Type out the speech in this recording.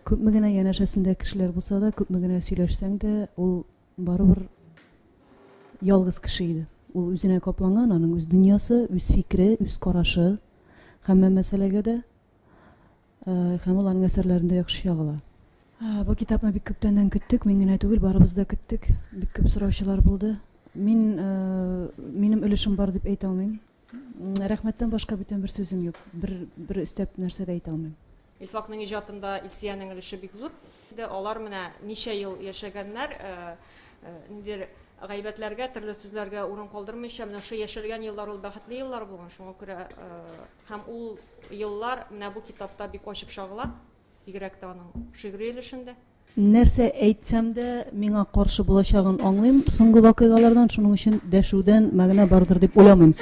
Күпме генә янәшәсендә кешеләр булса да, күпме генә сөйләшсәң дә, ул барыбер ялгыз кеше иде. Ул үзенә капланган, аның үз дөньясы, үз фикере, үз карашы һәммә мәсьәләгә дә. Э, һәм ул аның әсәрләрендә яхшы чагыла. Э, бу китапны бик күптәннән көттек, мин генә түгел, барыбыз да көттек. Бик күп сораучылар булды. Мин э, минем өлешем бар дип әйтә алмыйм. Рәхмәттән башка бүтән бер сүзем юк. Бер бер өстәп нәрсә дә әйтә алмыйм. Илфакның иҗатында Илсиянең өлеше бик зур. Алар менә ничә ел яшәгәннәр, ниндидер гайбәтләргә, төрле сүзләргә урын калдырмыйча, менә шушы яшәлгән еллар ул бәхетле еллар булган, шуңа күрә һәм ул еллар менә бу китапта бик ачык чагыла, бигрәк тә аның шигъри өлешендә. Нәрсә әйтсәм дә, миңа каршы булачагын аңлыйм соңгы вакыйгалардан, шуның өчен дәшүдән мәгънә бардыр дип уйламыйм.